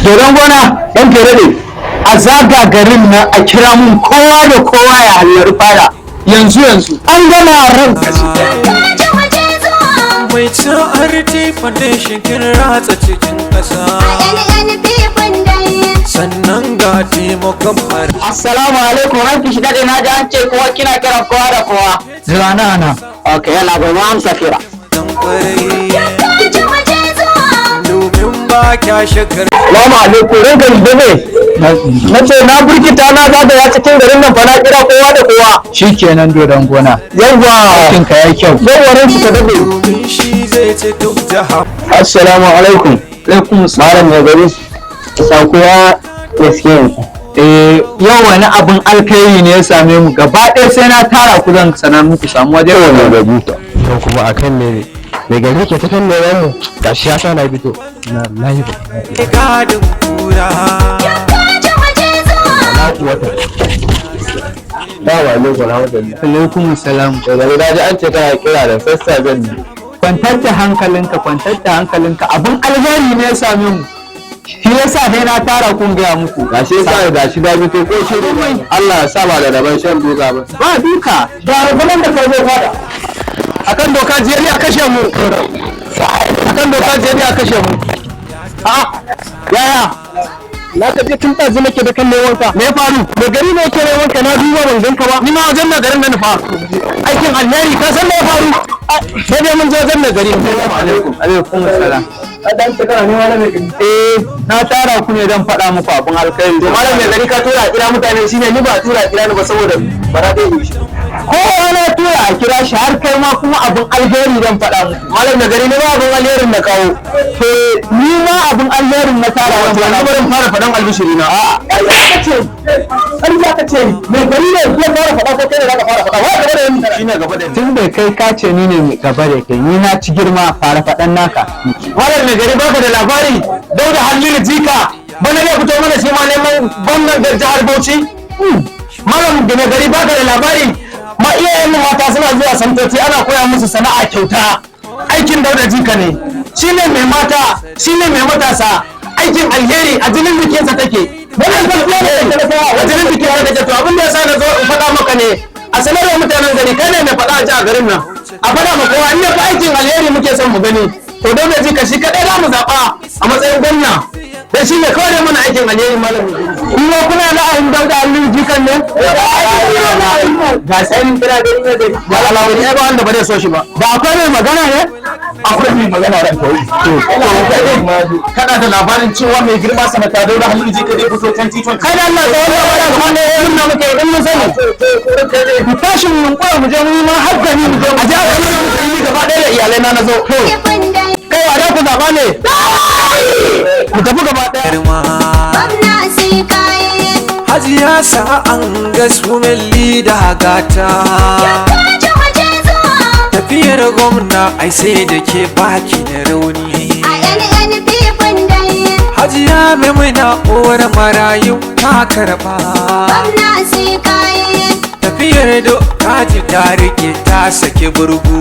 Dodon gona ɗan fere ne. A zaga garin nan a kira mun kowa da kowa ya hallar fada yanzu yanzu. An gama ranka. Mai RT Foundation kin ratsa cikin ƙasa, sannan ga taimakon mara. Assalamu alaikum, ranki shi daɗe, na ji an ce kowa kina kiran kowa da kowa. Jira na na. Okay, yalla bai mu amsa kira. Dan kwarai, domin ba kya shakar. Salamu alaikum, ranka shi daɗe. Na ce na burkita na zagaya cikin garin nan fa na kira kowa da kowa. Shikenan, dodon gona. Yawwa. Aikinka ya kyau. Yawwa, ranki ka daɗe. Domin shi zai ce duk jiha. Assalamu alaikum. Alaikum. Malam mai gari. Sako ya gaske ne. Eh, yau wani abin alkhairi ne ya same mu gaba ɗaya, sai na tara ku zan sanar muku, samu waje. Mai gari. Don kuma akan ne mai gari ke ta kan neman mu, gashi ya sa na fito na lahi ba. Gadin kura. Assalamu alaikum warahmatullahi. Alaikum salam. Mai gari, na ji an ce kana kira da sassafen ne. Kwantar da hankalinka, kwantar da hankalinka, abin alheri ne ya same mu, shi yasa sai na tara kun gaya muku. Gashi ya sa gashi na fito, ko shi ne Allah ya sa ba da rabon shan duka ba. Ba duka. Ga rukunan da kai zai fada. Akan doka jeri a kashe mu, akan doka jeri a kashe mu. A yaya na ka je tun ɗazu nake da kan neman ka, me ya faru? Mai gari ne yake neman ka, na duba ban ganka ba. Ni ma wajen mai garin na nufa, aikin alheri. Ka san me ya faru? Sai dai mun je wajen mai gari. Alaikum. Alaikum salam. Eh, na tara ku ne don faɗa muku abin alkhairi. To malam mai gari, ka tura a kira mutane, shine ni ba tura a kira ni ba saboda ba na ɗaya shi. Kowa na tura a kira shi, har kai ma, kuma abin alheri don faɗa muku. Malam mai gari, ni ba abin alherin na kawo. To ni ma abin alherin na tara Wato wani. yanzu bari in fara faɗan albishiri na. A'a, ƙarya ka ce, ƙarya ka ce, mai gari ne ya fara faɗa ko kai ne za ka fara faɗa? Wa gaba da ni? Shine gaba da ni. Tun da kai ka ce ni ne mai gaba da kai, ni na ci girma, fara faɗan naka. Malam mai gari, baka da labari, Dauda Halliru Jika bana ne fito mana shi ma neman gwamnan da jihar Bauchi. Malam da mai gari, baka da labari, ma iyayen mu mata suna zuwa santoci ana koya musu sana'a kyauta. Aikin Dauda Jika ne. Shine mai mata, shine mai matasa. Aikin alheri a jinin jikinsa take. Wannan gaskiya ne, a jinin jikinsa take. To abin da yasa na zo in faɗa maka ne, a sanarwa mutanen gari, kai ne mai faɗa a ji a garin nan. A faɗa ma kowa, in ya fi aikin alheri muke son mu gani. To Dauda Jika shi kaɗai za mu zaɓa a matsayin gwamna. Dan shi ne kawai dai mana aikin alheri, malam. Kuma kuna ra'ayin Dauda Aliyu Jikan ne? Ga sanin kira gari ne gari. Ba alawari ai ba wanda ba zai so shi ba. Da akwai mai magana ne? Akwai mai magana ran kawai. To kana da labarin cewa mai girma sanata Dauda Halilu Jika zai fito 2020? Kai da Allah, da wannan wani kamar ne yin na muke in mun sani. Mu tashi mu yunkura mu je mu yi ma har gani mu je mu. A jihar Kano ni gaba ɗaya da iyalai na zo. Kai wa da ku zaɓa ne? Mu tafi gaba ɗaya. Girma. Hajiya sa'an gas women leader gata. Tafiyar gwamna ai sai da ke baki da rauni. Hajiya Maimuna uwar marayu ta karba. Tafiyar doka ji ta rike ta saki burgu.